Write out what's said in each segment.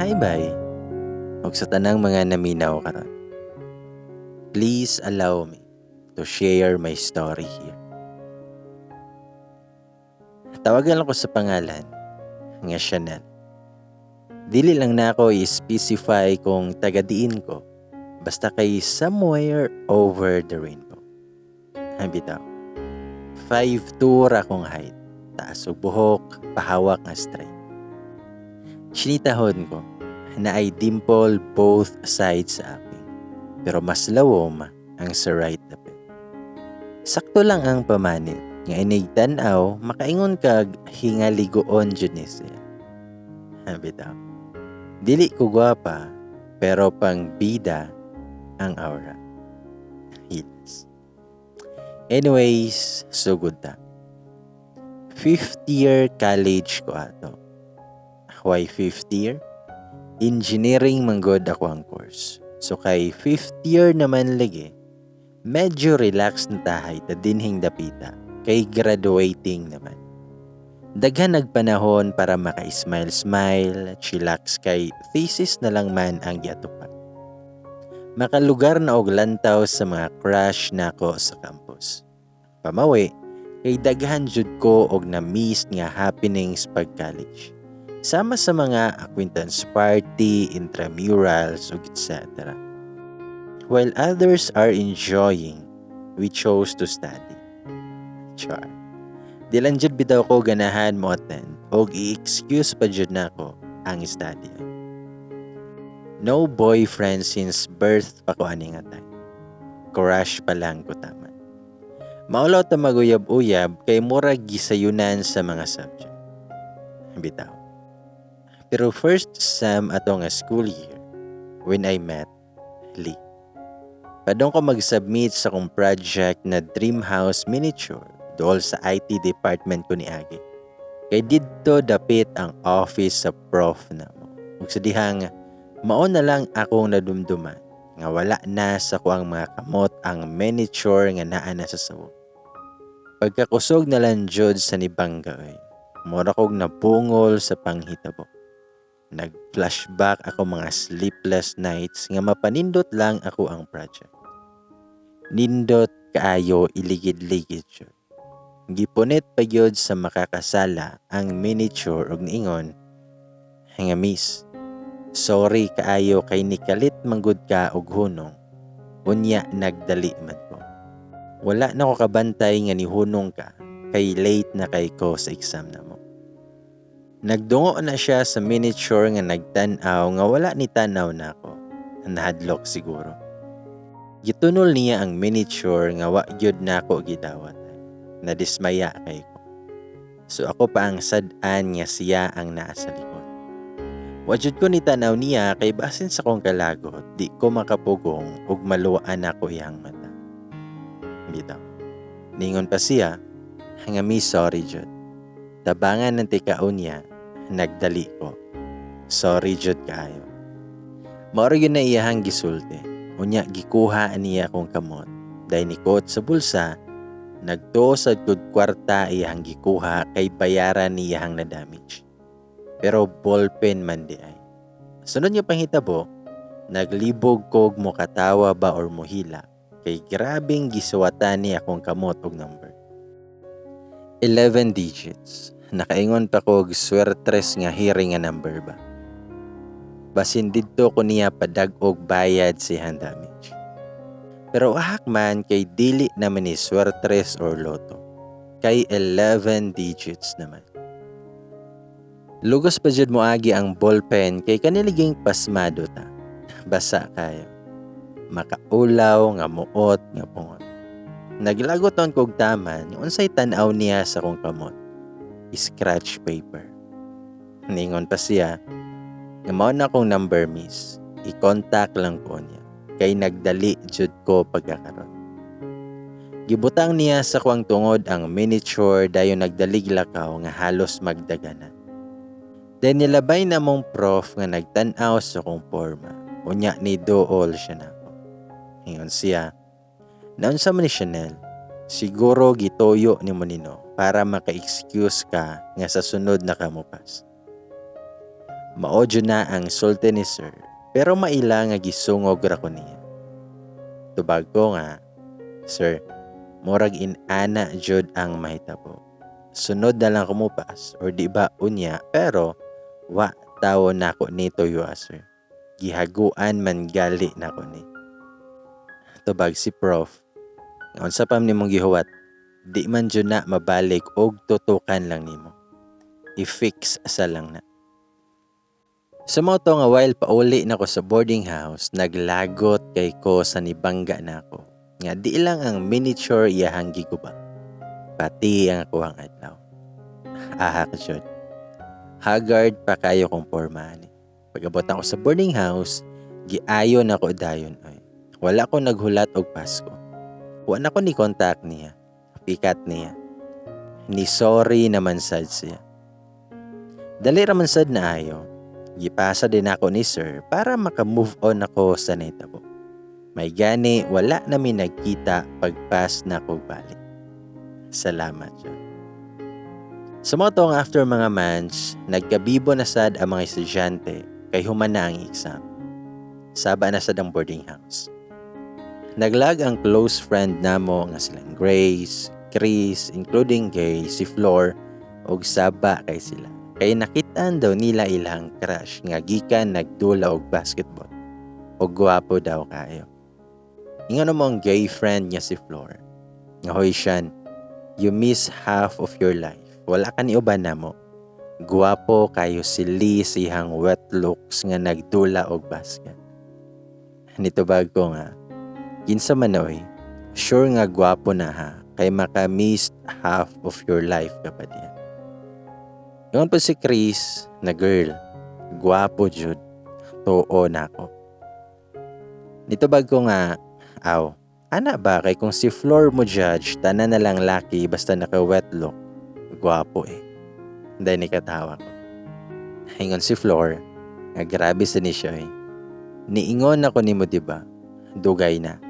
Hi, bye. Ug sa tanang mga naminaw karon. Please allow me to share my story here. Tawagan lang ko sa pangalan nga Chanel. Dili lang nako i-specify kung taga diin ko. Basta kay somewhere over the rainbow. Bitaw. 5'2 ra akong height. Taas og buhok, pahawak nga straight. Chinitahon ko naay dimple both sides sa aping. Pero mas lawom ang sa right dapit. Sakto lang ang pamanit nga inig tan-aw makaingon kag hingaliguon jud ni siya. Bitaw. Dili ko gwapa pero pang bida ang aura. Yes. Anyways, sugod ta. Fifth year college ko ato. Why fifth year? Engineering manggod ako ang course. So kay fifth year naman lagi, medyo relax na tahay ta dinhing dapita kay graduating naman. Daghan nagpanahon para maka-smile-smile, chillax kay thesis na lang man ang giatupan. Makalugar na og lantaw sa mga crush nako sa campus. Pamawi, kay daghan jud ko og na-miss nga happenings pag college. Sama sa mga acquaintance party, intramurals, ug etc. While others are enjoying, we chose to study. Char. Di lang jud bitaw ko ganahan mo attend og i-excuse pa jud nako ang study. No boyfriend since birth pa ko ani nga time. Crush pa lang ko taman. Maulaw ta maguyab-uyab kay murag gisayunan sa mga subject. Bitaw. Pero first sem ato nga school year when I met Lee. Padong ko mag-submit sa akong project na Dream House Miniature dool sa IT department ko niagi. Kay didto dapit ang office sa prof namo. Ug sa dihang mao na lang akong nadumduman nga wala na sa kuang mga kamot ang miniature nga naa na sa sawog. Pagkakusog na lang jud sa nibangga oy, mura kog nabungol sa panghitabo. Nag-flashback ako mga sleepless nights nga mapanindot lang ako ang project. Nindot kaayo, iligid-ligid jud. Gipunit pa gyud sa makakasala ang miniature og niingon nga, "Miss, sorry kaayo kay nikalit manggod ka og hunong. Unya nagdali man ko. Wala na ko kabantay nga nihunong ka kay late na kay ko sa exam namo." Nagdungo na siya sa miniature nga nagtan-aw nga wala ni tan-aw nako. Nahadlok siguro. Gitunol niya ang miniature nga wa gyud nako gidawat. Nadismaya kay ko. So ako pa ang sad-an nga siya ang naa sa likod. Wa jud ko ni tan-aw niya kay basin sa kong kalagot di ko makapugong ug maluwaan ako iyang mata. Bitaw. Ningon pa siya nga, "Miss, sorry jud. Tabangan ng tikaon niya, nagdali ko. Sorry jud kaayo." Mao ra gyud na iyahang gisulti. Unya gikuha niya akong kamot. Dahil nikot sa bulsa, nagtuo sad kog kwarta iyahang gikuha kay bayaran niyahang na damage. Pero ballpen man di ay. Sunod nga panghitabo, naglibog kog mokatawa ba or mohila kay grabeng gisuwatan ni akong kamot og number. 11 digits. Nakaingon pa kog swertres nga hearing nga number ba. Basin didto ko niya padag-og bayad sa iyang damage. Pero ahak man kay dili naman ni swertres or lotto. Kay 11 digits naman. Lugos pa jud moagi ang ballpen kay kaniliging pasmado ta. Basa kayo. Makaulaw nga muot nga pungot. Naglagot on kog taman unsay tan-aw niya sa akong kamot. Scratch paper. Ningon pa siya nga, "Mao na akong number, miss. I-contact lang ko niya. Kay nagdali jud ko pagkakaron." Gibutang niya sa kuang tungod ang miniature, dayon nagdalig lakaw nga halos magdagana. Then nilabay na mong prof nga nagtan-aw sa akong forma. Unya ni duol siya nako. Ingon siya, "Naunsa man ni Chanel, siguro gituyo nimo nino para maka-excuse ka nga sa sunod na kamupas." Mao jud na ang sulti ni sir, pero maila nga gisungog ra ko niya. Tubag ko nga, "Sir, murag inana jud ang mahitabo. Sunod na lang ko mo-pass or di ba unya, pero wa tawo nako ni tuyoa, sir. Gihaguan man gali nako ni." Tubag si prof, nga unsa pa man nimong gihuwat, di man jud na mabalik og tutukan lang nimo. I-fix sa lang na. Sa mao to nga while pauli na ko sa boarding house, naglagot kay ko sa nibangga nako. Nga di lang ang miniature iyahang giguba, pati ang akuang adlaw. Ahak jud. Haggard pa kayo kong porma ani. Pag-abot ako sa boarding house, giayo na ko dayon oy. Wala ko naghulat og Pasko. Wa na ko ni contact niya. Pikat niya. Ni sorry naman sad siya. Dali ra man sad na ayo. Gipasa din ako ni sir para maka-move on ako sa nahitabo. May gani wala na mi nagkita pagpas na ko balik. Salamat jud. Sa mao to nga after mga months, nagkabibo na sad ang mga estudyante kay human na ang exam. Saba na sad ang boarding house. Naglag ang close friend namo nga silang Grace, Chris, including Gay, si Flor, og saba kay sila. Kay nakitaan daw nila ilang crush nga gikan nagdula og basketball. Og gwapo daw kayo. Ingon mo ang gay friend niya si Flor, nga hoy siyan, you miss half of your life. Wala ka ni uban namo. Gwapo kayo si Lee sihang wet looks nga nagdula og basket. Nitubag ko nga, kinsa man oy, sure nga gwapo na ha, kay maka-miss half of your life ka pa diya. Ingon po si Chris na girl, gwapo jud, tuo na ako. Nitubag ko nga, aw, ana ba kay kung si Flor mo judge, tanan na lang laki basta naka wet look, gwapo eh. Dahil ni katawa ko. Ingon si Flor, nga grabe sa ni siya eh. Niingon ako nimo diba? Dugay na.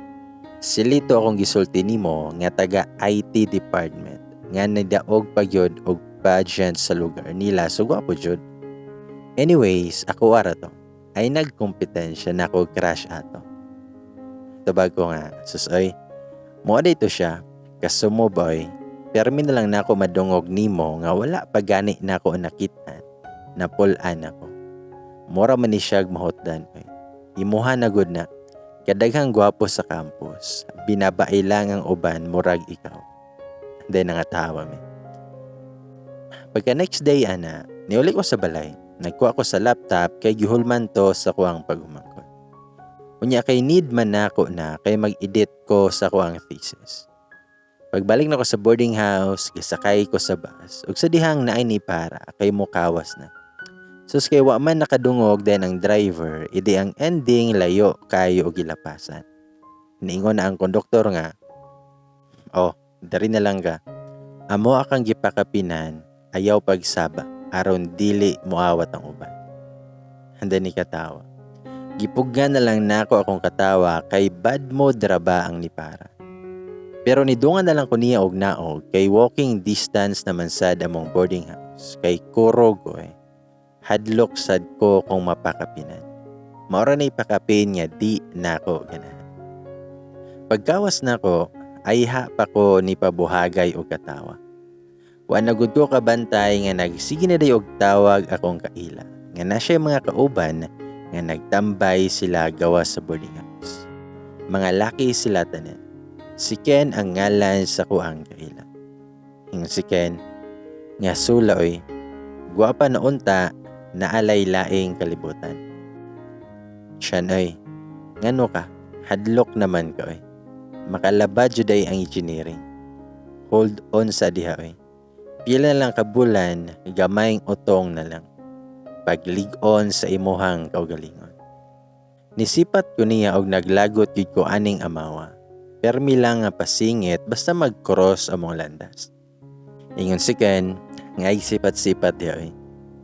Silito akong gisulti nimo nga taga IT department nga nagdaog pa gyud og pageant sa lugar nila, so gwapo jud. Anyways, ako ara to. Ay nagkompetensya na ako crush ato. Tubag ko nga, sus oy, mo dito siya, kasumo boy, permi na lang nako madungog nimo nga wala pa gani nako nakitaan, napulaan ako. Mura man ni siyag mahutdan oy. Imuha na gud na. Kadaghang gwapo sa campus, binabae lang ang uban murag ikaw. Then nangatawa mi. Pagka next day ana, niuli ko sa balay. Nagkuha ko sa laptop kay gihulman to sa kuang paghumangkon. Unya kay need man nako na kay mag-edit ko sa kuang thesis. Pagbalik na ko sa boarding house, gisakay ko sa bus. Ug sa dihang naay ni para kay mukawas na. Sus kay wa man nakadungog din ang driver, idi ang ending layo kayo og gilapasan. Niingon na ang konduktor nga, oh, dari na lang ka. Amo akang gipakapinan, ayaw pagsaba, aron dili moawat ang uban. Handa ni katawa. Gipuggan na lang nako akong katawa kay bad mo draba ang nipara. Pero nidungan na lang ko niya og naog kay walking distance naman sad among boarding house kay kurog ko eh. Hadlok sad ko kung mapakapinan. Maura na ipakapin nga di nako ganahan. Pagkawas nako, ay ha pa ko ni pabuhagay og katawa. Wa na gud ko kabantay nga nagsige na day og tawag akong kaila. Nga na siya mga kauban nga nagtambay sila gawas sa boarding house. Mga laki sila tanan. Si Ken ang ngalan sa kuang kaila. Ingon si Ken, nga sula oy, gwapa na unta naalay laing kalibutan. Siya oy, ngano ka, hadlok naman ka oy. Makalaba jud ay ang engineering. Hold on sa diha oy. Pila lang ka bulan, gamayng utong na lang. Paglig-on sa imuhang kaugalingon. Nisipat ko niya og naglagot gyud ko aning amawa. Permi lang nga pasingit basta mag-cross among landas. Ingon si Ken, nga sipat-sipat diha oy.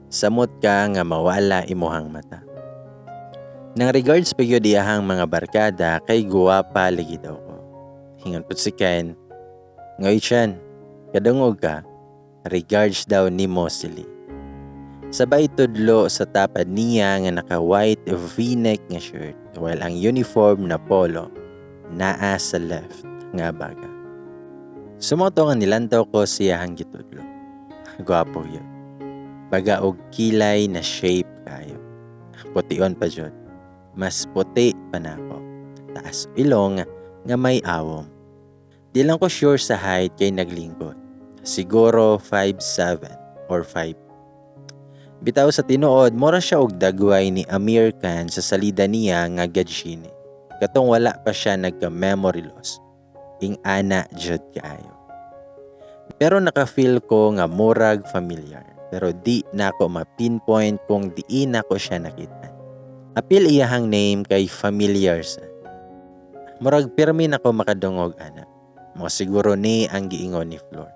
Samot ka nga mawala imuhang mata. Nang regards pa gyud iyahang mga barkada kay guwapa lagi daw ko. Ingon pud si Ken, ngoy Chan, kadungog ka, regards daw nimo sili. Sabay tudlo sa tapad niya nga naka-white V-neck nga shirt while ang uniform na polo naa sa left nga baga. So mao to nga nilantaw ko siyahang gitudlo. Gwapo gyud. Baga og kilay na shape kayo. Pution pa jud. Mas puti pa nako. Taas ilong nga may awom. Di lang ko sure sa height kay naglingkod. Siguro 5'7 or 5. Bitaw sa tinuod, mura siya og dagway ni Amir Khan sa salida niya nga Ghajini. Katong wala pa siya nagka-memory loss. Ing-ana jud kaayo. Pero naka-feel ko nga murag familiar. Pero di nako ma-pinpoint kung diin nako siya nakita. Apil iyahang name kay familiar sa. Murag pirmi nako makadungog ana. Mo siguro ni ang giingon ni Flor.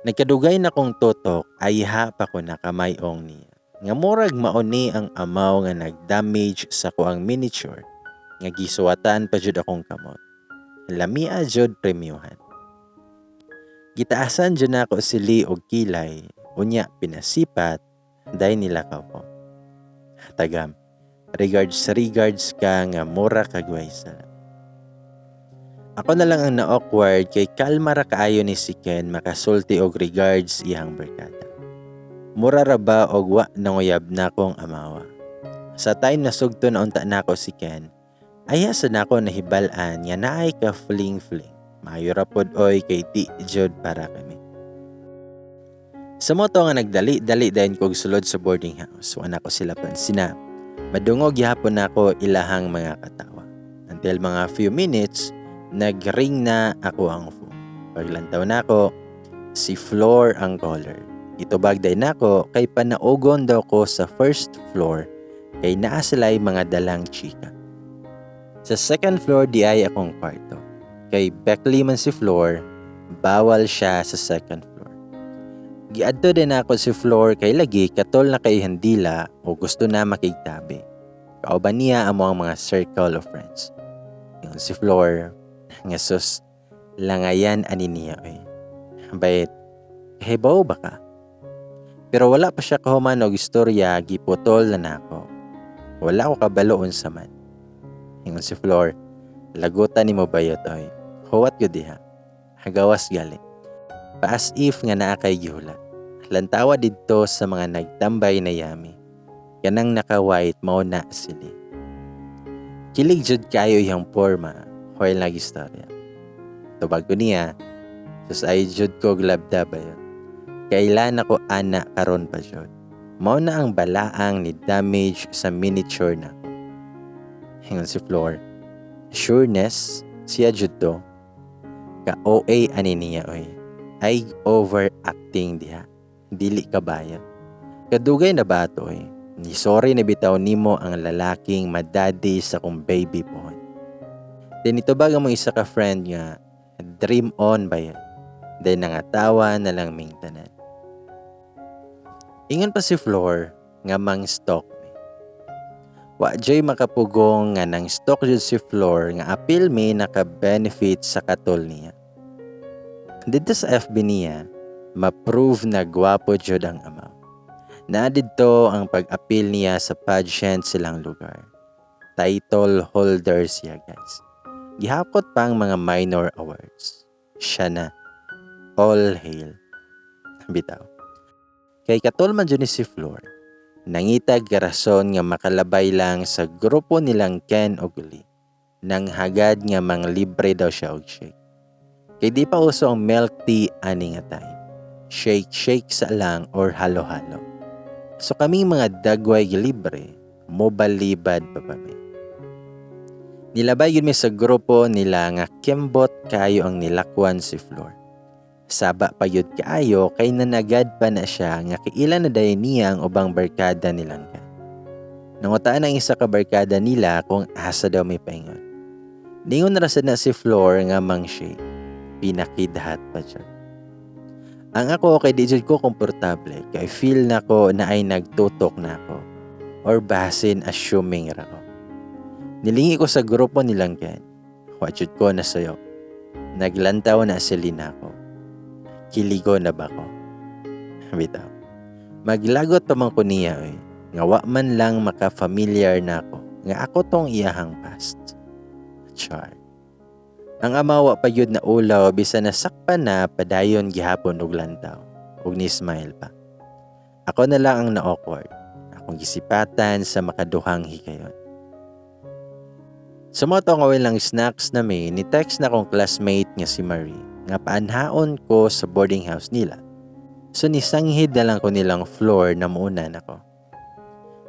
Nagkadugay na kong tutok ay ha pa ko nakamayong niya. Nga murag mao ni ang amaw nga nag-damage sa kuang miniature nga gisuwatan pa jud akong kamot. Lamia jud premyuhan. Gitaasan jud nako sili og kilay, unya pinasipat day nilakaw ko. Tagam, regards regards ka nga mura kagway sala. Ako na lang ang na-awkward kay kalma ra kaayo ni si Ken makasulti og regards iyang barkada. Mura ra ba og wa nanguyab na kong amawa. Sa time na sugto na unta nako si Ken, ayha sa nako nahibal-an nga naay ka fling-fling. Maayo ra pod oy kay di jud para kami. Sa moto nga nagdali-dali dayon kog sulod sa boarding house, wa nako sila pansina. Madungog gihapon nako ilahang mga katawa. Until mga few minutes, nag-ring na ako ang phone. Paglantaw nako, si Flor ang caller. Itubag day nako kay panaugon daw ko sa first floor kay naa sila'y mga dalang chika. Sa second floor di ay akong kwarto. Kay Beckley man si Flor, bawal siya sa second floor. Giadto din ako si Flor kay lagi katol na kay handila o gusto na makigtabi. Kauban niya amo ang mga circle of friends. Yung si Flor, nga sus, langayan ani niya oy. Bayit, kahibaw ba ka? Pero wala pa siya kahuman og istorya, giputol na nako. Wala ko kabalo unsa man. Ingon si Flor, lagutan nimo bayot oy. Huwat gyud diha. Hagawas gali. Pa as if nga naa kay gihulat. Lantawa didto sa mga nagtambay na yami. Kanang naka-white mao na sili. Kilig jud kayo iyang porma while nagistorya. Tubag ko niya, sus ay jud ko glabda bayot. Kailan ako ana karon pa jud. Mao na ang balaang ni damage sa miniature nako. Ingon si Flor, sureness siya jud to. Ka OA ani niya oy. Ay overacting diha. Dili ka bayot. Kadugay na ba to oy? Ni sorry na bitaw nimo ang lalaking madaddy sa kong baby pohon. Then ito ba mo isa ka friend nga dream on ba yan? Then nangatawa na lang ming tanan. Ingon pa si Flor nga mang stalk mi. Wa joy makapugong nga nang stalk jud si Flor nga apil mi naka-benefit sa katol niya. Didto sa FB niya, ma-prove na gwapo jud ang amaw. Naa didto ang pag-apil niya sa pageant silang lugar. Title holder siya, guys. Gihakot pa ang mga minor awards. Siya na. All hail. Bitaw. Kay katol man jud ni si Flor, nangitag rason nga makalabay lang sa grupo nilang Ken og Lee. Nang hagad nga manglibre daw siya og shake. Kay di pa uso ang milk tea ani nga time. Shake shake sa lang or halo-halo. So kaming mga dagway gilibre, mobalibad pa mi. Nilabay yun mi sa grupo nila nga kembot kayo ang nilakwan si Flor. Saba pa yun kaayo kay nanagad pa na siya nga kiila na dayon niya ang ubang barkada nilang kan. Nangutaan ang isa ka barkada nila kung asa daw may paingon. Ningon na rasad na si Flor nga mang shake. Pinakidhat pa siya. Ang ako kay di jud ko komportable kay feel nako na ay nagtutok na ako or basin assuming ra ko. Nilingi ko sa grupo nilang Ken. Wa jud ko na sayo. Naglantaw na sila nako. Kiligo na ba ko? Bitaw. Maglagot pa man ko niya oy, nga wa man lang maka-familiar nako nga ako tong iyahang past. Char. Ang ama wa pa gyud na ulaw, bisan nasakpan na, padayon gihapon og lantaw ug ni smile pa. Ako na lang ang na-awkward. Akong gisipatan sa makaduhang higayon. Sa mao to nga lang snacks na may ni text na akong classmate nga si Marie nga paanhaon ko sa boarding house nila. So nisanghid na lang ko nilang floor na muuna nako.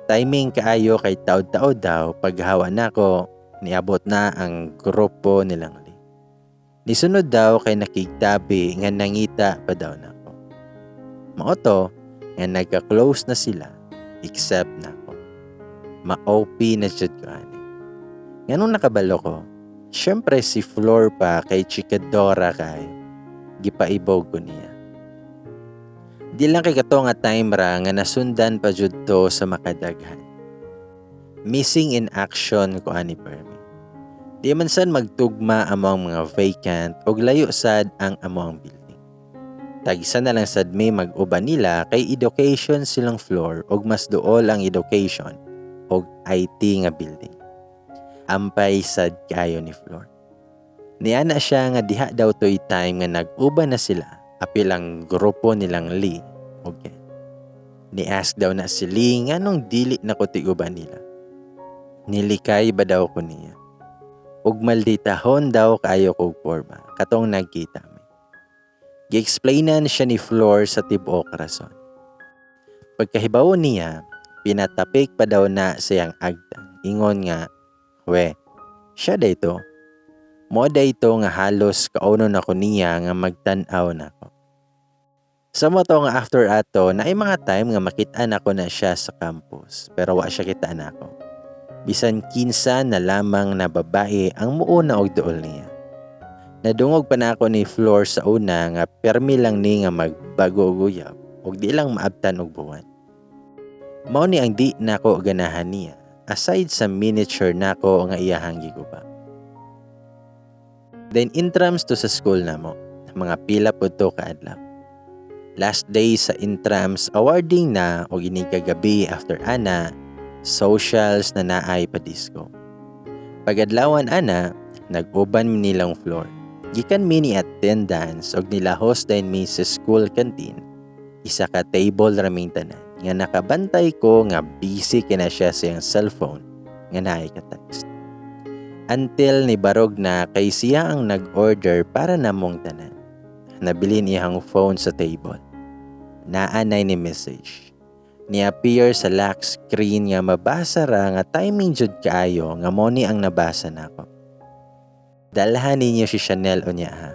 Timing kaayo kay taod-taod daw paghawa nako, niabot na ang grupo nilang Lee. Nisunod daw kay nakigtabi nga nangita pa daw nako. Mao to nga nagka-close na sila except nako. Ma-OP na jud ko ani. Nganong nakabalo ko? Syempre si Flor pa kay chikadora kaayo. Gipaibog ko niya. Di lang kay kato nga time ra nga nasundan pa jud to sa makadaghan. Missing in action ko ani permi. Di man sad magtugma among mga vacant og layo sad ang among building. Tagsa na lang sad may mag-uban nila kay education silang floor og mas duol ang education og IT nga building. Ampay sad kayo ni Flor. Niana siya nga diha daw to'y time nga nag-uban na sila apil ang grupo nilang Lee og Ken. Ni-ask daw na si Lee nganong dili na ko tiguban nila. Nilikay ba daw ko niya. Ug malditahon daw kaayo kog porma katong nagkita mi. Gi-explainan siya ni Flor sa tibuok rason. Pagkahibaw niya, pinatapik pa daw na siyang agtang. Ingon nga, "We, siya da ito." Mo da ito nga halos kaunon ako niya nga magtan-aw nako. Sa mo to nga after ato, na ay mga time nga makit-an ako na siya sa campus, pero wa siya kitaan ako. Bisan kinsa na lamang na babae ang muuna og duol niya. Nadungog pa na ako ni Flor sa una nga permi lang ni nga magbago og uyab ug di lang maabtan og buwan. Mao ni ang di nako ganahan niya aside sa miniature nako nga iyahang giguba. Then intrams to sa school namo. Mga pila pud to kaadlaw. Last day sa intrams, awarding na og inig kagabi after ana, socials na naay pa disco. Pagadlawan ana, nag-uban mi nilang floor. Gikan mi ni attendance og nilahos dayon mi sa school canteen. Isa ka table raming tanan nga nakabantay ko nga busy kina siya sa iyang cellphone nga naay ka text. Until ni barog na kay siya ang nag-order para namong tanan. Nabilin iyang phone sa table. Naanay ni message. Ni-appear sa lock screen nga mabasa ra nga timing jud kaayo nga mo ni ang nabasa nako. "Dalhan ninyo si Chanel unya ha.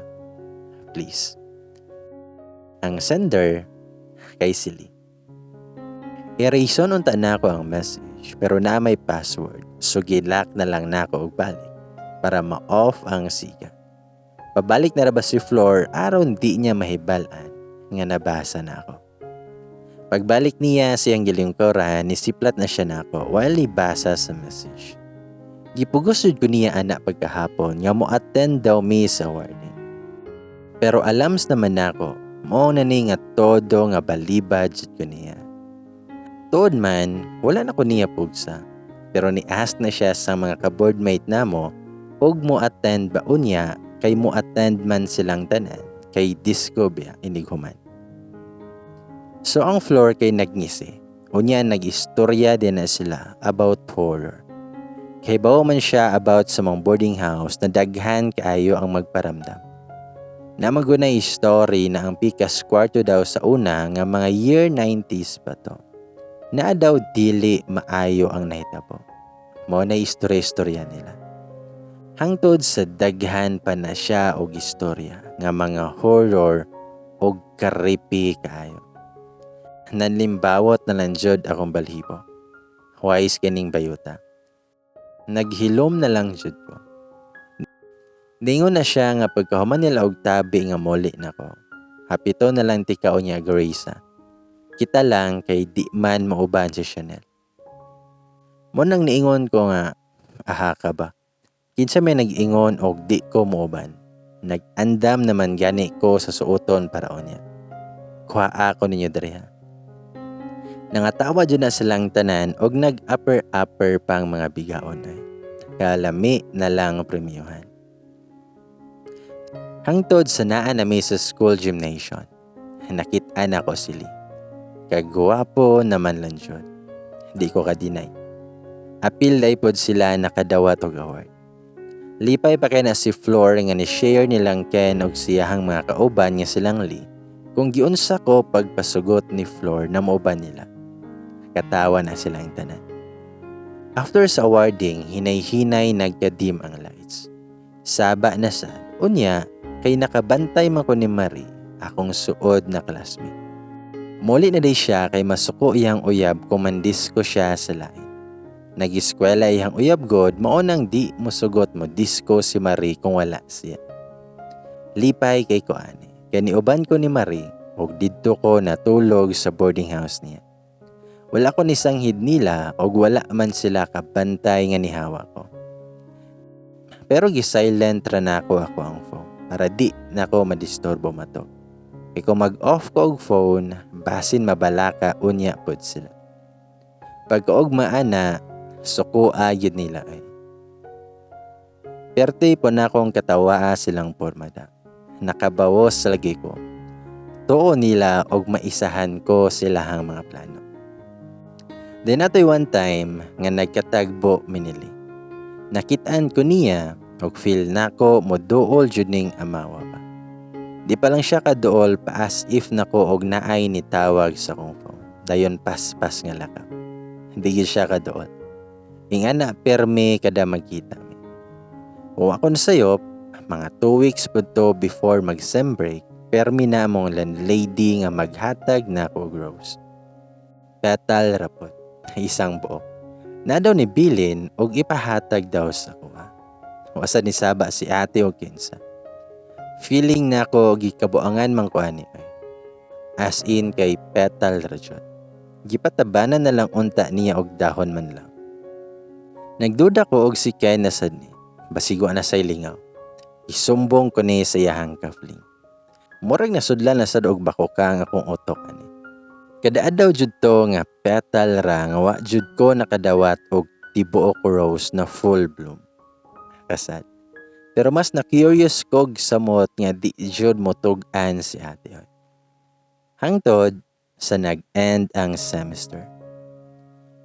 Please." Ang sender kay Silly. Erase-on unta nako ang message pero naa may password, so gi-lock na lang nako og balik para ma-off ang siga. Pabalik na ra ba si Flor aron di niya mahibal-an nga nabasa na ako. Pagbalik niya sa iyang gilingkuran, nisiplat na siya nako while ibasa sa message. Gipugos jud ko niya ana pagkahapon nga mo attend daw mi sa awarding. Pero alams naman nako, mao na ni nga todo nga balibad jud ko niya. Tuod man, wala na ko niya pugsa. Pero ni-ask na siya sa mga ka-boardmate namo og mo attend ba unya kay mo attend man silang tanan kay disco biya inig human. So ang floor kay nagngisi. Unya nag-istorya din na sila about horror. Kay bawo man siya about sa mga boarding house na daghan kaayo ang magparamdam. Namagunay story na ang pikas kwarto daw sa una nga mga year 90s pa to. Naa daw dili maayo ang nahitabo. Mao na istorya-istorya nila. Hangtod sa daghan pa na siya og istorya nga mga horror og creepy kaayo. Nanlimbawot na lang jud akong balhibo. Wise kining bayuta. Naghilom na lang jud ko. Ningon na siya nga pagkahuman nila og tabi nga moli nako. Hapito na lang tika niya, Grace. Kita lang kay di man mauban si Chanel. Mo nang niingon ko nga, "Aha ka ba? Kinsa may nag-ingon og di ko muuban? Nag-andam naman gani ko sa suoton para unya. Kuha ako ninyo diri ha." Nangatawa jud na silang tanan og nag-upper-upper pang mga bigaon ay. Kalami na lang premiohan. Hangtod sa naa nami sa school gymnasium. Nakit-an ako sili. Kagwapo naman lang jud. Di ko ka-deny. Apil day pod sila nakadawat og award. Lipay pa kay na si Flor nga ni-share nilang Ken og siyahang mga kauban nga silang Lee kung giunsa ko pagpasugot ni Flor na mauban nila. Katawa na silang tanan. After sa awarding, hinay-hinay nagka-dim ang lights. Saba na sad. Unya, kay nakabantay man ko ni Marie, akong suod na classmate. Muli na day siya kay masuko iyang uyab kung mandisko siya sa lain. Nag-eskwela iyang uyab god, mao nang di mosugot mo disco si Marie kung wala siya. Lipay kay ko ani. Kay niuban ko ni Marie og didto ko natulog sa boarding house niya. Wala ko ni sanghid nila og wala man sila kabantay nga nihawa ko. Pero gi-silent ra nako ako ang phone para di nako madisturbo mato. Kay kung mag-off ko og phone, basin mabalaka unya pod sila. Pagkaugma ana, suko gyud nila ay. Perte po na akong katawaa silang pormada. Nakabawas lagi ko. Tuo nila og maisahan ko silahang mga plano. Then atoy one time nga nagkatagbo minili. Nakitaan ko niya og feel nako moduol jud ning amawa pa. Di pa lang siya kaduol pa as if nako og naay ni tawag sa akong phone. Dayon paspas nga lakap. Di gyud siya kaduol. Ingana permi kada magkita mi. Kung ako nasayop, mga 2 weeks pud to before mag sem break, permi na among landlady nga maghatag na ako og rose. Petal ra pod, isang buok. Na daw ni bilin og ipahatag daw sa kuha. Wasa ni saba si ate og kinsa. Feeling na ako gikabuangan man ko ani ay. As in kay petal ra jud. Gipatabanan na lang unta niya og dahon man lang. Nagduda ko og si Ken na sad ni. Basigo na say lingaw. Isumbong ko ni sa iyahang kafling. Murag nasudlan na sad og bako ka ang akong utok ani. Kada adlaw jud to nga petal ra nga wa jud ko nakadawat og tibuok rose na full bloom. Kasad. Pero mas na-curious kog samot nga di jud motug-an si ate oy. Hangtod sa nag-end ang semester.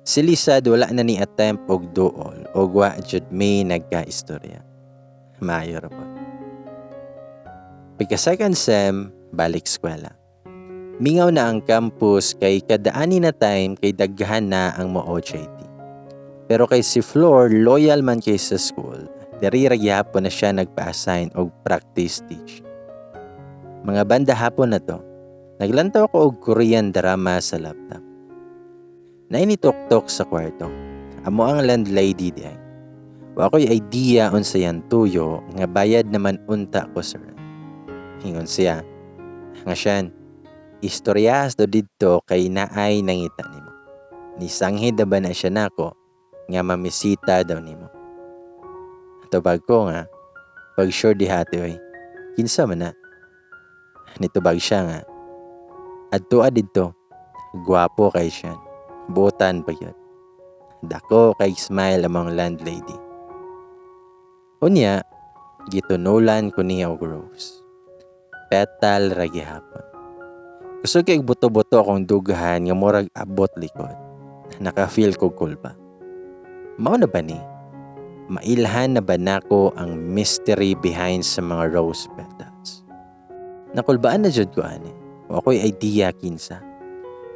Si Lisad wala na ni attempt og duol og wa jud may nagka-istorya. Maayo ra pod. Pagka second sem, balik eskwela. Mingaw na ang campus kay kadaani na time kay daghan na ang mo OJT. Pero kay si Flor loyal man kay sa school, diri ra gihapon na siya nagpa-assign og practice teaching. Mga banda hapon na to, naglantaw ko og Korean drama sa laptop. Naay nitoktok sa kwarto. Amo ang landlady di ay. Wa ko'y idea unsa yan tuyo nga bayad naman unta ko sa rent. Ingon siya, nga siyan, istoryas do didto kay naay nangita nimo. Nisanghid na ba na siya nako nga mamisita daw nimo. Tubag ko nga, pag sure di hati oy, kinsa man na. Nitubag siya nga, adtoa didto, gwapo kay siya, butan pa yun. Dako kay smile among landlady. Unya, gitunulan ko niya og rose. Petal ra gihapon. Kusog kay buto-buto akong dughan nga murag abot likod. Naka-feel ko kulba. Mao na ba ni? Mailhan na ba nako ang mystery behind sa mga rose petals? Nakulbaan na jud ko ani. Wa ko'y idea kinsa.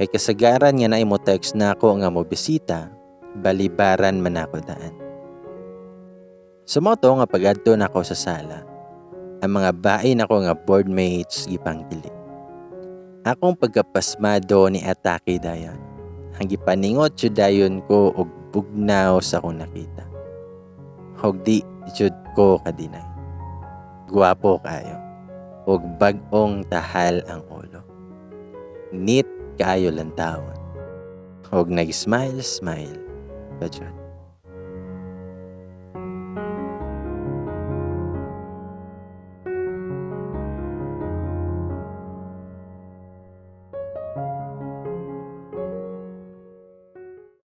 Kay kasagaran nga naay mo text nako nga mo bisita, balibaran man ako daan. Sumoto nga pag-adto nako sa sala, ang mga bain ako nga boardmates gipangkili. Akong pagkapasmado ni atake dayon. Ang gipaningot jud dayon ko og bugnaw sa akong nakita. Og di jud ko kadinay. Gwapo kaayo. Og bag-ong tahal ang ulo. Neat kaayo lantawon. Og nag-smile smile pa jud.